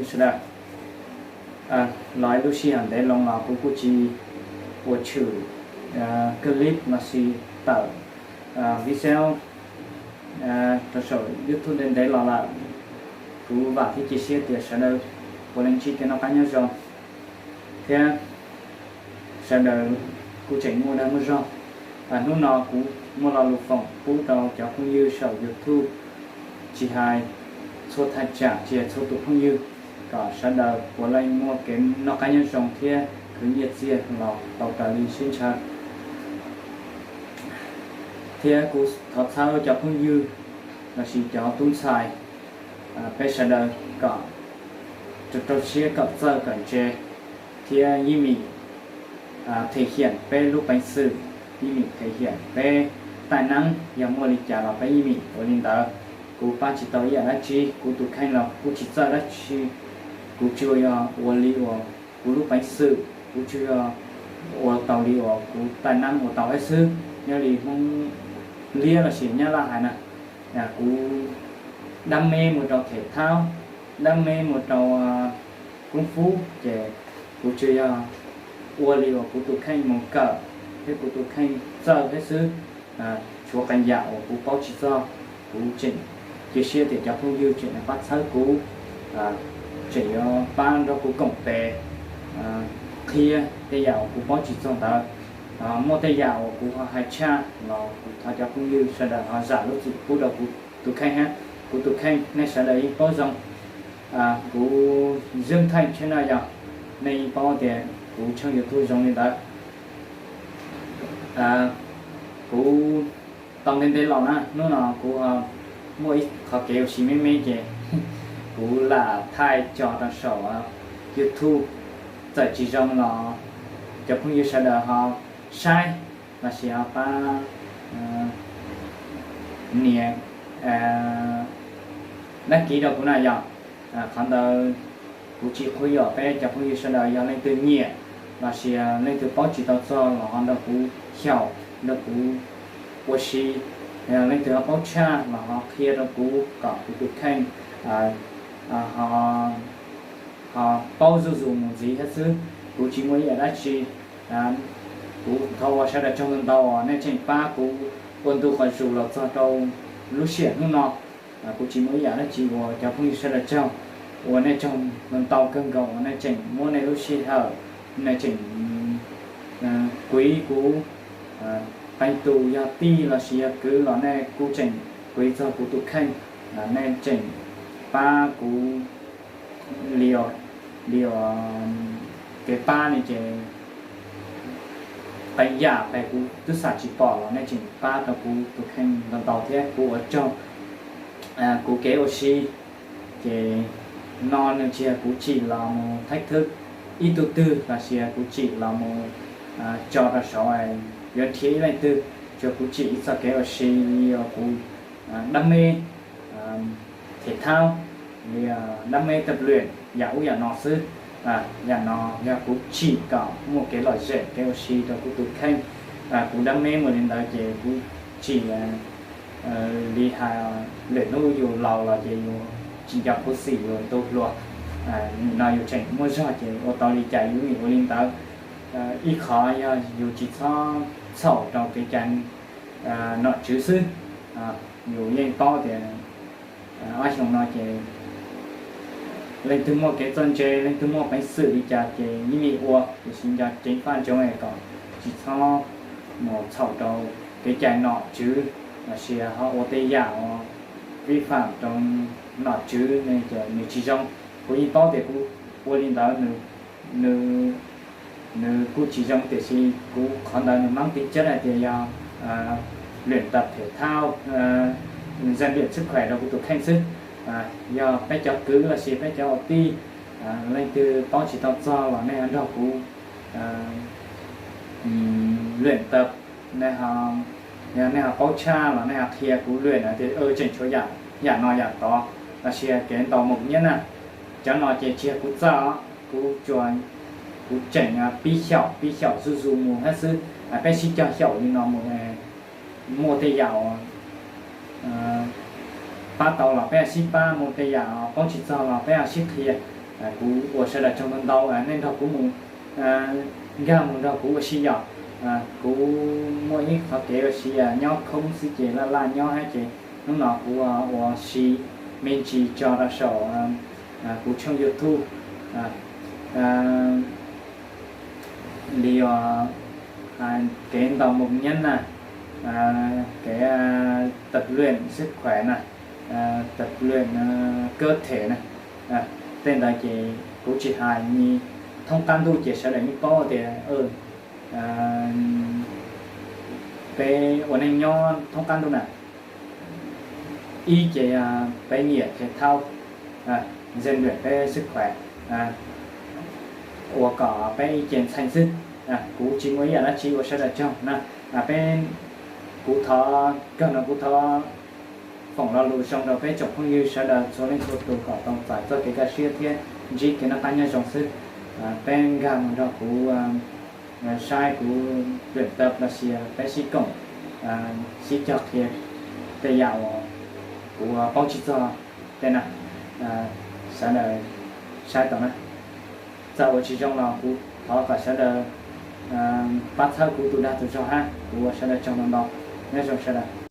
sawv daws. Los ib lub sij hawm ntev loo los kuv kuj tsis ua tshwm clip lossis tawm video rau saum YouTube ntev ntev los lawm. Kuv vam thiab cia siab tias sawv daws puav leej ntsib kev noj qab nyob zoo thiab sawv daws kuj tseem muaj dag muaj zog. Hnub no kuv muaj lo lus foom pub rau cov phooj ywg saum YouTube, tsis hais txhua thaj tsam, tsis hais txhua tus phooj ywg, kom sawv daws puav leej muaj kev noj qab nyob zoo thiab khwv nyiaj txiag los tau raws li siab ntshaw. Thiab kuv thov txhawb cov phooj ywg lossis cov tub ntxhais, peb sawv daws kom rau rau siab kom txawj kom ntse thiab yeej meem them hiam peb lub peev xwm, yeej meem them hiam peb taij neeb, yog muaj li cas los peb yeej meem ua li ntawd. Kuv pab tsis tau ib yam dab tsi, kuv tus kheej los kuj tsis txawj dab tsi, kuv tsuas yog ua li uas kuv lub peev xwm, kuv tsuas yog ua tau li uas kuv taij neeb ua tau thiab xwb. Nyob li Hmoob liab lossis Nyab Laj hais na, kuv dab me mus rau them thab, dab me mus rau koob fub, ces kuv tsuas yog ua li uas kuv tus kheej mus kawm thiab kuv tus kheej txawj thiab xwb. Tshuav qee yam uas kuv paub tsis txog, kuv tseem cia siab tias cov phooj ywg tseem pab txhawb kuv, tseem yuav pab nrog kuv koom tes qhia tej yam uas kuv paub tsis txog ntawd. Muaj tej yam uas kuv ho hais tshaj los kuv thov cov phooj ywg sawv daws ho zam lub txim pub rau kuv tus kheej hab. Kuv tus kheej nej sawv daws yeej paub zoo. Kuv Zeej Thaij channel no yog nej yeej paub tias kuv tshooj YouTube zoo li ntawd. Kuv tau ntev ntev los na, hnub no kuv muaj ib qho kev ua si me me ces kuv lam thaij tso rau saum YouTube. Txawm tsis zoo los cov phooj ywg sawv daws ho saib lossis ho pab nias dab kiv rau kuv na yog. Qhov ntawd kuv tsis qhuas yuam peb cov phooj ywg sawv daws, yog leej twg nyiam lossis leej twg paub tsis tau txog los ho nrog kuv xyaum, nrog kuv ua si. Leej twg ho paub tshaj los ho qhia rau kuv kom kuv tus kheej ho paub zuj zus mus ntxiv thiab xwb. Kuv tsis muaj ib yam dab tsi. Kuv thov ua sawv daws tsaug ntau ntau uas nej tseem pab kuv ua ntu qhov zus los txog rau lub sij hawm hnub no. Kuv tsis muaj ib yam dab tsi uas cov phooj ywg sawv daws tsaug, ua nej tsaug ntau kawg nkaus uas nej tseem muab nej lub sij hawm, nej tseem quiv kuv. Qee tus yog tij lossis yog kwv los nej kuj tseem quiv txog kuv tus kheej, nej tseem pab kuv li, li kev pab ne ces qee yam pes kuv twb xam tsis pom los nej tseem pab rau kuv tus kheej ntau ntau thiab kuv ua tsaug. Kuv kev ua si ces no nws tsis yog kuv tsim los mus thaib thwb ib tug twg lossis kuv tsim los mus tso rau saud yuav nrhiav ib leej twg, tsuas kuv tsim ib txoj kev ua si li uas kuv dab me them thab, li dab me tawb lwm yam ub yam no xwb. Yam no yog kuv tsim kom muaj kev lom zem kev ua si rau kuv tus kheej. Kuv dab me mus li ntawd ces kuv tsim li hais lwm hnub yus laus los ces yus tsis nco khuv xim yus tu hluas. Nim no yus tseem muaj zog ces ua tau li cas yus ua li ntawd. Ib qho yog yus tsis txhob txhaum rau kev cai nom tswv xwb. Yus yeej paub tias ob xyoo no ces leej twg muaj kev txawj ntse, leej twg muaj peev xwm li cas ces yeej li ua, tiam sis nco ceev faj ntsoov es kom tsis txhob mus txhaum rau kev cai nom tswv lossis ho ua tej yam uas vij fam rau nom tswv ne ces nws tsis zoo. Kuv yeej paub tias kuv ua li ntawd nws, nws kuj tsis zoo, tiam sis kuv qhov ntawd nws mab tij cab hais tias yog lwm tab them thab, zaj lwm txhwb khuam rau kuv tus kheej xwb. Yog peb cov kwv lossis peb cov ua tij, leej twg paub tsis tau txog los nej ho nrog kuv lwm tab, nej ho, yog nej ho paub tshaj los nej ho qhia kuv lwm na tias tseem tshuav yam no yam tod lossis kev ntaus mus nyab na. Cov no ces tsis yog kuv txawj os, kuv tsuas, kuv tseem pib xyaum pib xyaum zuj zus mus thiab xwb. Peb sib cog xyaum li no mus, muaj tej yam pab tau los peb sib pab, muaj tej yam paub tsis txog los peb sib qhia. Kuv ua sawv daws tsaug ntau ntau nej nrog kuv mus, nkag mus nrog kuv ua si yom. Kuv muaj ib qhov kev ua si nyob khoob xwb ces laj laj nyob hab ces hnub no kuv ua si me ntsis tso rau saum kuv tshooj YouTube li kev ntaus mus nyab na, kev tập luyện sức khỏe na, tập luyện cơ thể na. Tej ntawd ces kuv tsis hais, thoob qab ntuj ces sawv daws yeej paub tias peb ua neej nyob thoob qab ntuj na, ib ces peb nyiam thev thaub, rèn luyện peb sức khỏe, ua kom peb ib ce ntxhee xwb. Kuv tsis muaj ib yam dab tsi, ua sawv daws tsaug na. Peb, kuv thov, kawg no kuv thov foom lo lus zoo rau peb tsoom phooj ywg sawv daws txhua leej txhua tus kom tau txais txoj kev kaj siab thiab ntsib kev noj qab nyob zoo xwb. Peb nkag mus nrog kuv saib kuv lwm tab los sis peb sib koom, sib cog qhia tej yam uas kuv paub tsis txog tej na, sawv daws saib tau na. Txawm ua tsis zoo los kuv thov kom sawv daws pab txhawb kuv tus dag tus zog hab. Kuv ua sawv daws tsaug ntau ntau, nyob zoo sawv daws.